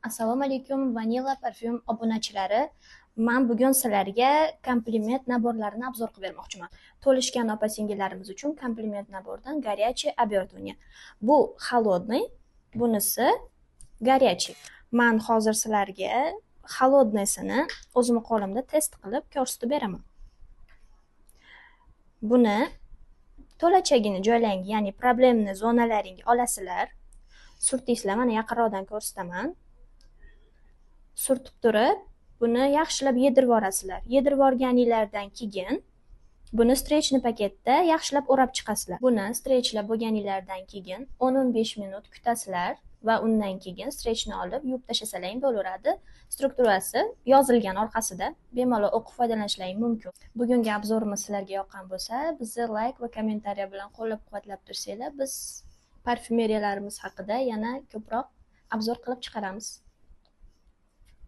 Assalomu alaykum, Vanilla Parfum obunachilari. Man bugun sizlarga kompliment набор larini обзор qilib bermoqchiman. To'lishgan opa-singillarimiz uchun kompliment набор dan горячий обертывание. Bu холодный, bunisi горячий. Man hozir sizlarga холодный sini o'zimni qo'limda test qilib ko'rsatib beraman. Buni to'lachagini joylang, ya'ni проблемный zonalaringga olasizlar. Surtaysizlar, mana yaqinroqdan ko'rsataman. Surtib turib, buni yaxshilab yedirib yuborasizlar. Yedirib yuborganinglardan keyin buni стрейчный paketda yaxshilab o'rab chiqasizlar. Buni стрейч lab bo'lganinglardan keyin 10-15 minut kutasizlar va undan keyin стрейч ni olib yuvib tashlasalar bo'laveradi. Strukturasi yozilgan orqasida, bemalol o'qib foydalanishlaring mumkin. Bugungi обзор imiz sizlarga yoqqan bo'lsa, bizni layk va kommentariya bilan qo'llab-quvvatlab tursanglar, biz parfyumeriyalarimiz haqida yana ko'proq обзор qilib chiqaramiz.